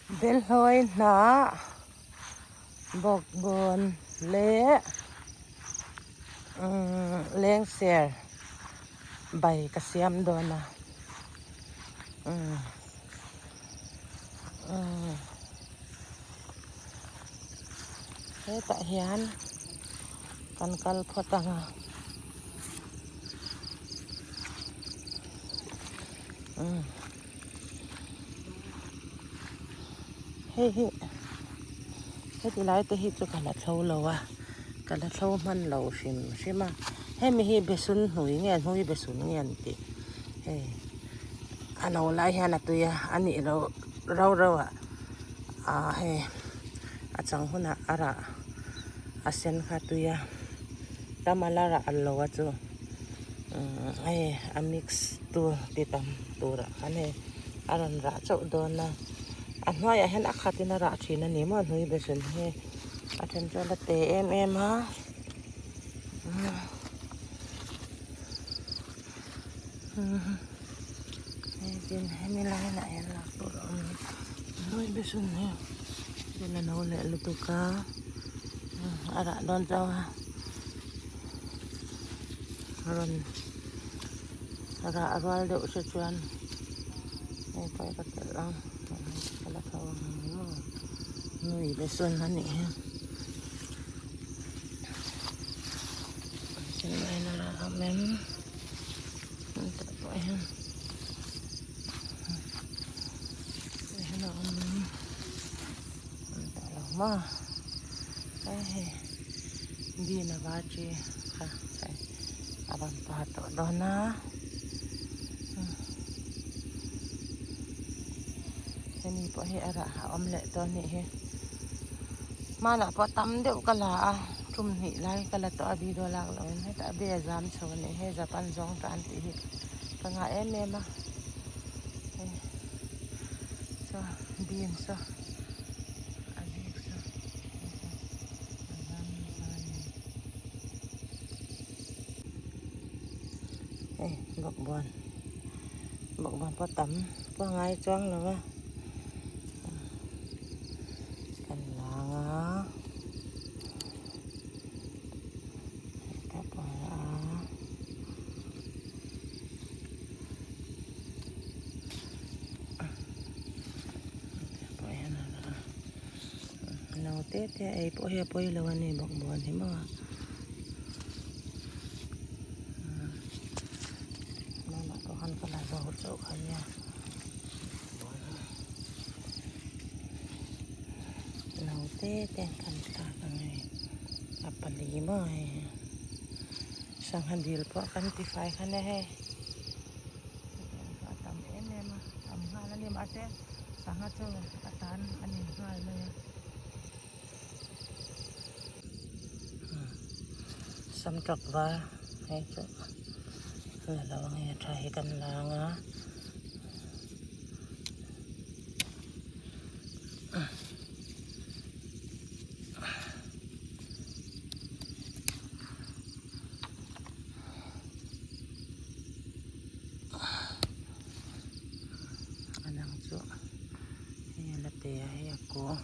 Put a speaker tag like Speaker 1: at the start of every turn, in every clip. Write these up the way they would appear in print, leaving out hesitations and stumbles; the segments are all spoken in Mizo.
Speaker 1: Belhlawi hnah bawkbawn leh lengser bai ka siam dawn a hetah hian kan kal phawt ang a. Hei hi heti lai te hi chu ka la thlo lo a ka la thlo hman lo hrim hrim a hemi hi besun hnui nge hnui besun nge an tih hei a no lai hian a tui a a nih loh rau rau ah ah hei a chang hunah a rah a sen kha a tui a tam a la rah lo a chu hei a mix tur ti tam turah khan hei a rawn rah chauh dawn a a hnuaiah hian a khatin a rah thin a ni maw hnui besun hi a then chuan a te em em a hei tin hemi lainah hian lak tur a awm hnui besun hi a no leh lutuk a a rah dawn chauh a rawn rah rual deuh se chuan hei pawh hi ka telh ang ka la tho ang maw nui be sawn a nih hi chenlai na la awm em hetah pawh hian hian a awm an tah lo maw hei bean a var chi kha hei a rawn par tawh dawn a hemi pawh hi a rah a awm leh tawh a nih hi hmanah pawh tam deuh ka la a tum hnih lai ka la tawh a video lak loh in hetah be a zam chho a nih hi japan zawng tan tih hi ka ngah em em a hei saw bean saw. A zik saw a zam nasa a ni. Hei bawkbawn bawkbawn pawh tam pawh a ngai chuang lo a kan lang a hetah pawh a. No te te a ei pawh hi a pawi lo a ni bawkbawn hi maw hmanah pawh khan ka la zo chauh kha nia no te te an kan thlak ang hei a pali maw hei sangha dil pawh kan ti fai kha nia hei. A tam em em a tam nghal a ni mahse sangha chu a tan a ni nghal mai a samtawk var hei chu la lo ang hei a tha hi kan la ang a. A dang chu hei a la te a hei a kawng.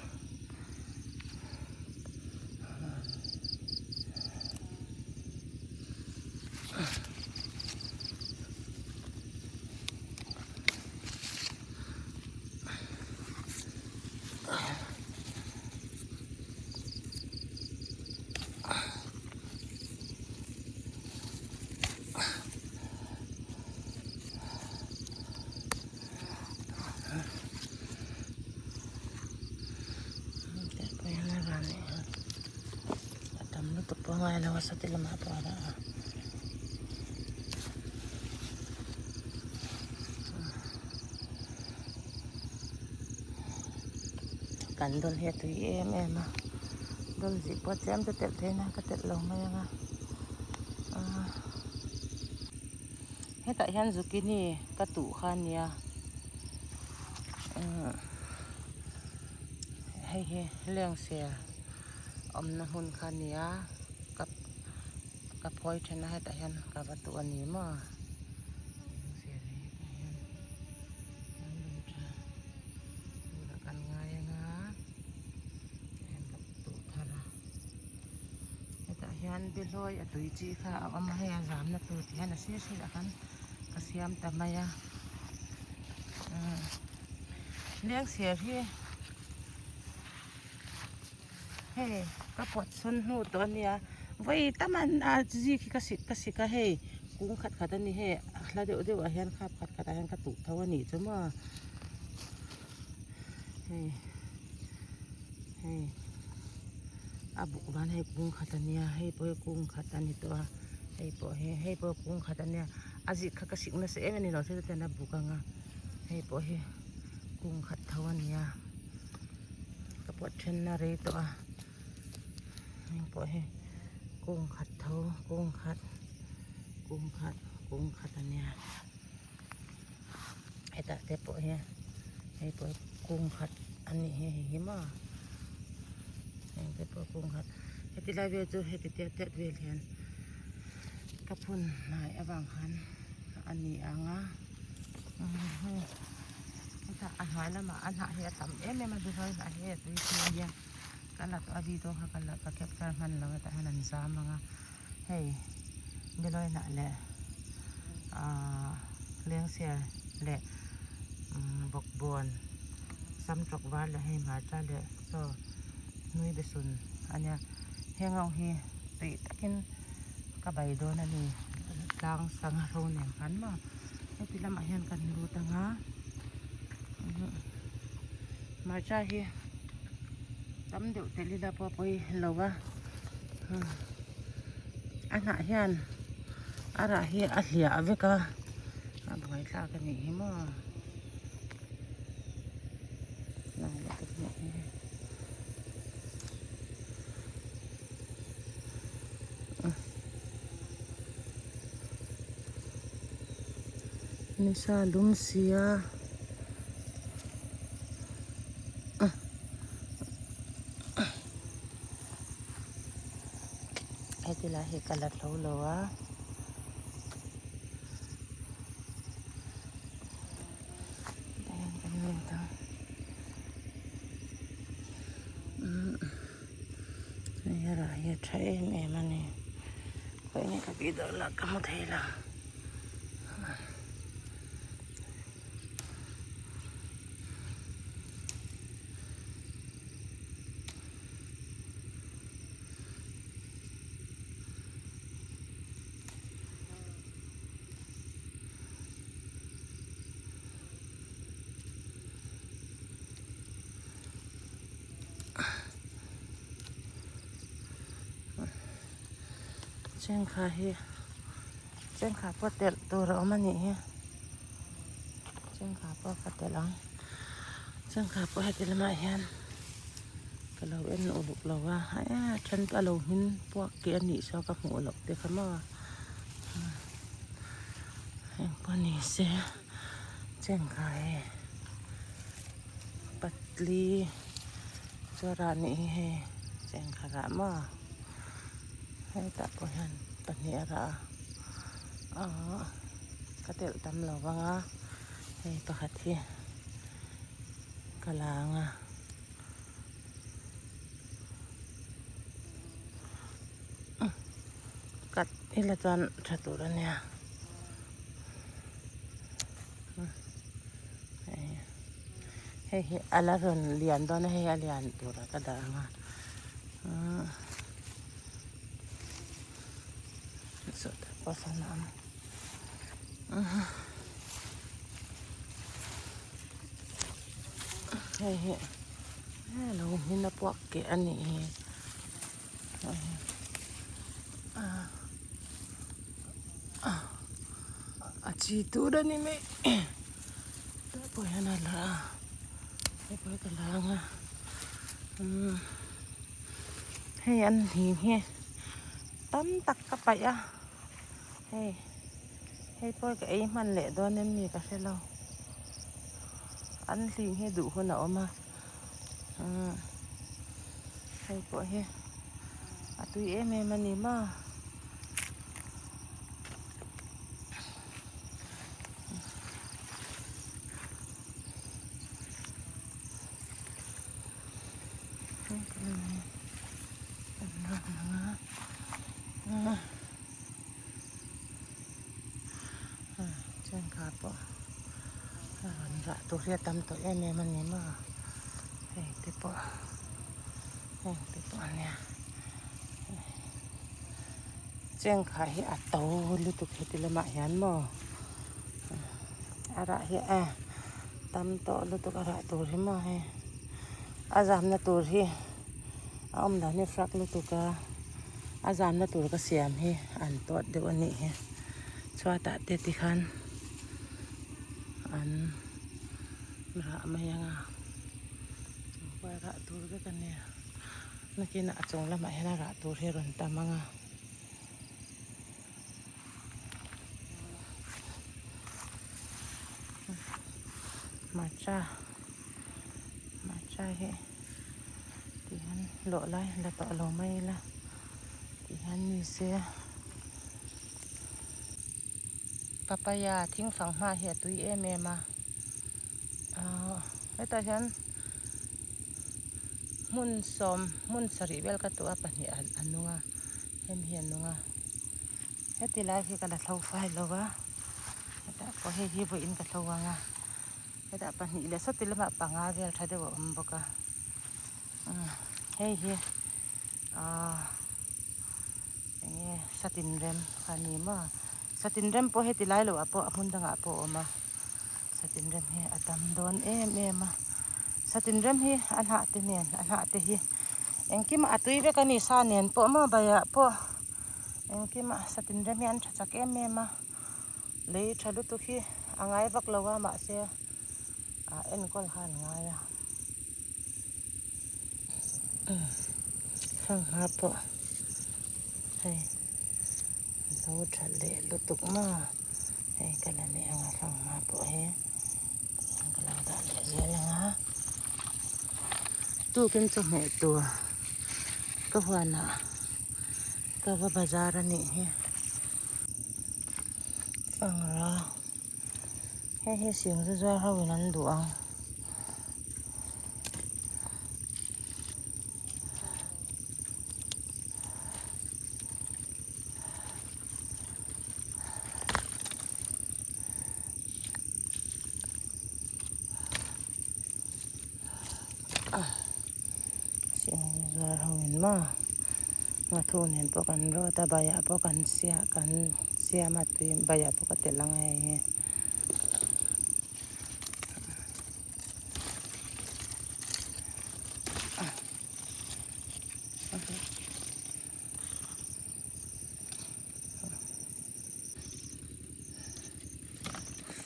Speaker 1: A tam lutuk pawh a ngai lo a sawti lamah pawh a dah a. Kan dawn hi a tui em em a dawn zih pawh tlem chu telh theih na ka telh lo mai ang a hetah hian zucchini ka tuh kha a nia hei hi lengser awmna hmun kha a nia ka ka phawi then a hetah hian ka va tuh a ni maw. Kan ngai ang. hian behlawi a tui chi kha a awm a hei a zamna tur tih hian a sir sirah khan ka siam ta mai a leng ser hi hei ka pawt sawn hnu tawh a nia vawi tam an a zik hi ka sik ka sik a hei kung khat khat a ni hei a hla deuh deuh ah hian khap khat khat ah hian ka tuh tho a nih chu maw hei hei a buk van hei kung khat a nia hei pawh hi kung khat a ni tawh a hei pawh hi hei pawh kung khat a nia a zik kha ka sik nasa em a ni lo thil ten a buk ang a hei pawh hi kung khat tho a nia ka pawt then na rei tawh a heng pawh hi kung khat tho kung khat kung khat kung khat a nia hetah te pawh hian hei pawh hi kung khat a nih hi hei hi maw heng te pawh kung khat heti lai vel chu heti tiat tiat vel hian ka phun hnai avang khan a ni ang a hetah a hnuai lamah a hnah hi a tam em em a bihlawi hnah hi a tui si a nia ka la tawh a video kha ka la ka capture hman lo hetah hian an zam ang a. Hei bilawi hnah leh ahh lengser leh bawkbawn samtawk var leh hei hmarcha leh chaw nui besun a nia heng ho hi tui takin ka bai dawn a ni tlang sangha ro nen khan maw heti lamah hian kan lut ang a hmarcha hi tam deuh telh ila pawh a pawi lo a. A hnah hian a rah hi a hliah vek a a buai thlak a nih hi maw nisa lum sia. Heti lai hi ka la tho lo a hei erawh hi a tha em em a ni khawi nge ka video lah ka hmu thei lo. Chengkha hi chengkha pawh telh tur a awm a nih hi chengkha pawh ka telh ang chengkha pawh heti lamah hian ka lo en uluk lo a a then a lo hmin puak tih a nih saw ka hmuh loh te kha maw eng pawh ni se chengkha hi patli chu a rah nih hi hei chengkha rah maw hetah pawh hian pahnih a rah a ahh ka telh tam lo vang a hei pakhat hi ka la ang a. Cut ila chuan tha tur a nia hei hi a la rawn lian dawn a hei a lian tur ah ka dah ang a sawtah pawh sawn a awm. Hei hi lo hmin a puak keh a nih hi a chi tur a ni mai tah pawh hian a la a hei pawh hi ka la ang a hei an hling hi tam tak ka paih a hei. Hei pawh ka ei hman leh dawn em ni ka hre lo. An hling hi duh hun a awm a. Umm hei pawh hi a tui em em a ni maw. Chengkha pawh a rawn rah tur hi a tam tawh em em a ni maw hei te pawh heng te pawh a nia chengkha hi a to lutuk heti lamah hian maw a rah hi a tam tawh lutuk a rah tur hi maw hei a zamna tur hi a awm dan hi frak lutuk a a zamna tur ka siam hi an tawt deuh a nih hi chhuatah te tikhan an rah mai ang a chuan rah tur vek a nia nakinah a chung lamah hian a rah tur hi a rawn tam ang a. Hmarcha hmarcha hi ti hian lawh lai la tawh lo mai ila ti hian ni se papaya thing fanghma hi a tui em em a ahh hetah hian hmun sawm hmun sarih vel ka tuah a pahnih a nung a hemi hi a nung a heti lai hi ka la thlo fai lo va hetah pawh hei hi vawiin ka thlo ang a hetah pahnih leh sawti lamah panga vel tha deuh a awm bawk a hei hi ahh enge satin rem a ni maw satin rem pawh heti lai loh ah pawh a hmun dangah pawh a awm a satin rem hi a tam dawn em em a satin rem hi a hnah te nen a hnah te hi engkim a tui vek a ni sa nen pawh maw baiah pawh engkim a satin rem hi an tha chak em em a lei tha lutuk hi a ngai vak lo a mahse ah enkawl kha an ngai a sangha pawh hei lo tha leh lutuk maw hei ka la nei ang a sangha pawh hi ka lo dah leh zel ang a tukin chawhmeh tur ka huanah ka va bazar a nih hi fangra. Hei hi sing zu zuar ho in an duh ang. Sing zu zuar ho in maw nghathu nen pawh kan rawt a baiah pawh kan siah kan siam a tui baiah pawh ka telh ang hei hi.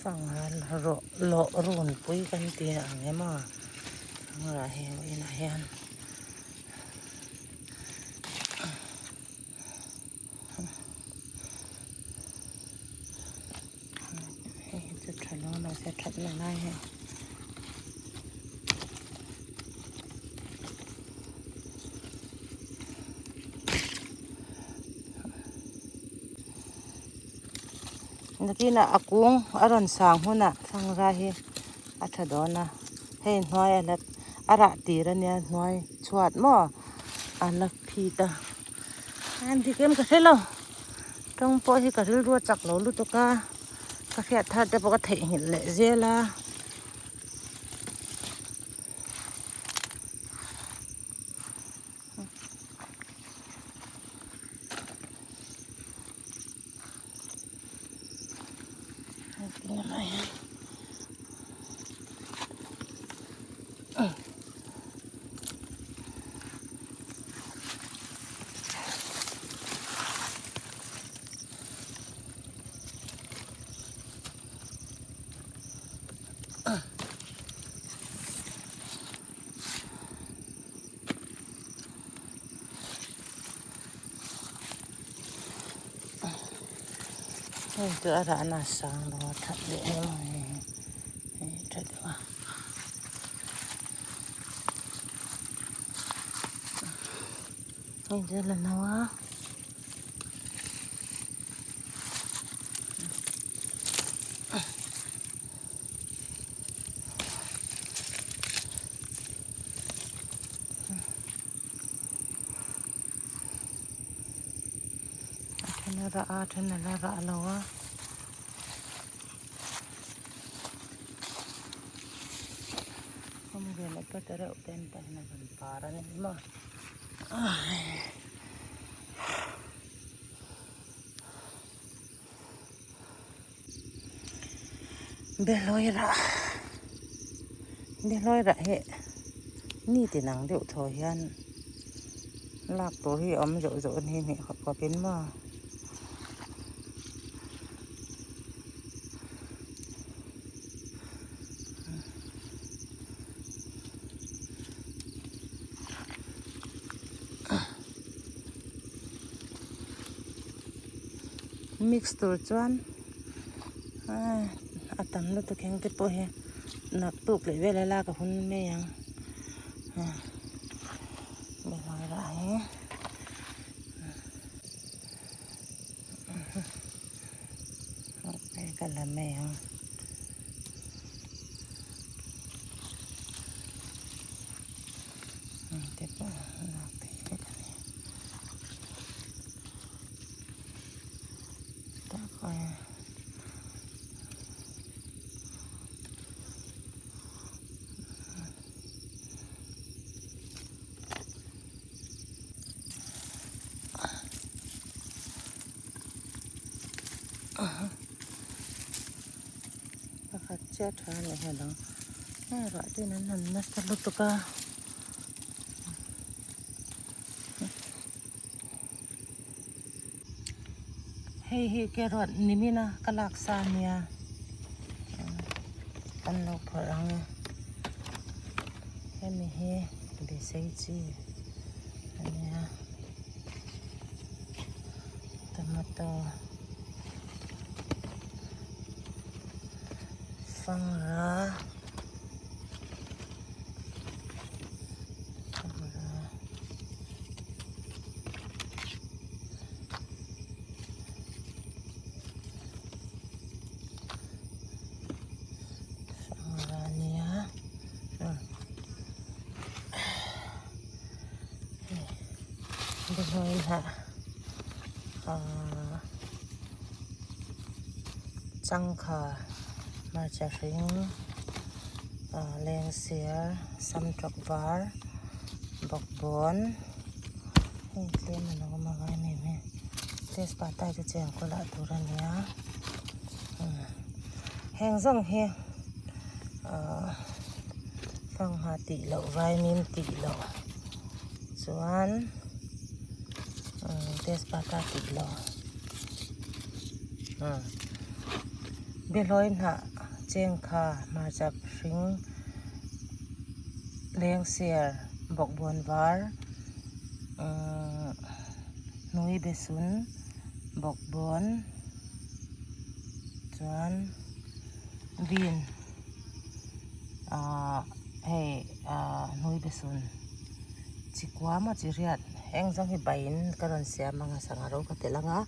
Speaker 1: Sangha rawh lawh runpui kan ti ang em aw sangha heng inah hian hei hi chu tha lo mahse that na lai hei. Nakinah a kung a rawn sang hunah sangra hi a tha dawn a hei hnuai a la a rah tir a nia hnuai chhuat maw a la phit a an dik em ka hre lo tawng pawh hi ka rilru a chak lo lutuk a ka hriat thar te pawh ka theihnghilh leh zel a. Hei chu a rahna a sang lo a that leh em a ni hei tha deuh a. Hei chu a la no a. Then a rah a then a la rah lo a. Pomegranate te reuh te an tah hian a rawn par a ni maw. Behlawi rah behlawi rah hi ni tin ang deuh thaw hian lak tur hi a awm zeuh zeuh a ni hnih khawp khawp in maw. Mix tur chuan a tam lutuk eng te pawh hi naktuk leh vel a lak a hun mai ang ka la mai ang. Te pawh lak theih vek a ni. Pakhat chiah tha a nih hmel ang heng ruah te in an han nasa lutuk a. Hei hi carrot nimin a ka lak sa ania kan lo phawrh ang e hemi hi beisei chi ania tomato fangra. Changkha hmarcha hring lengser samtawk var bawkbawn hei tlem a lo awm a vai em em tezpata hi chu cheng kawlah tur a nia heng zawng hi ahh sangha tih loh vaimim tih loh chuan tezpata tih loh behlawi hnah chengkha hmarchap hring lengser bawkbawn var umm hnui besun bawkbawn chuan bean ahh hei ahh hnui besun chi kuam a chi riat eng zawng hi bai in ka rawn siam ang a sangha ro ka telh ang a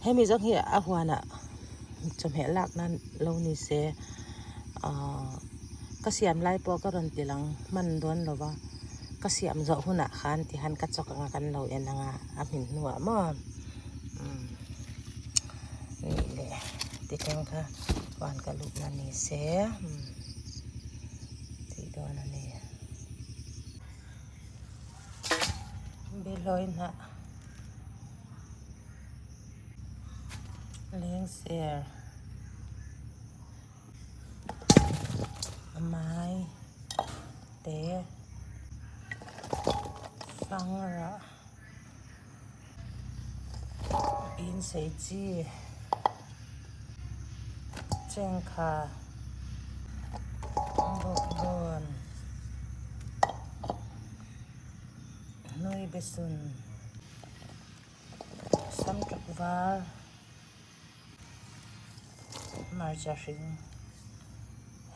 Speaker 1: hemi zawng hi a huanah chawhmeh lak nan lo ni se ahh ka siam lai pawh ka rawn ti lang hman dawn lo va ka siam zawh hunah khan ti hian ka chawk anga kan lo en anga a hmin hnuah maw umm nih leh tithleng kha huan ka luh na ni se umm tih dawn a ni behlawi hnah lengser. Mai te fangrah insei chi chengkha bawkbawn hnui besun samtawk var. Hmarcha hring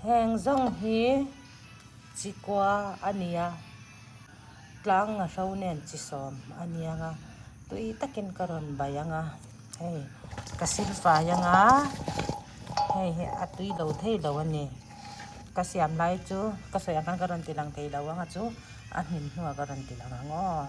Speaker 1: heng zawng hi chi kua a ni a tlang a hro nen chi sawm a ni ang a tui takin ka rawn bai ang a hei ka sil fai ang a hei hi a tui lo thei lo a ni ka siam lai chu ka sawi ang khan ka rawn ti lang thei lo ang a chu a hnim hnuah ka rawn ti lang ang aw.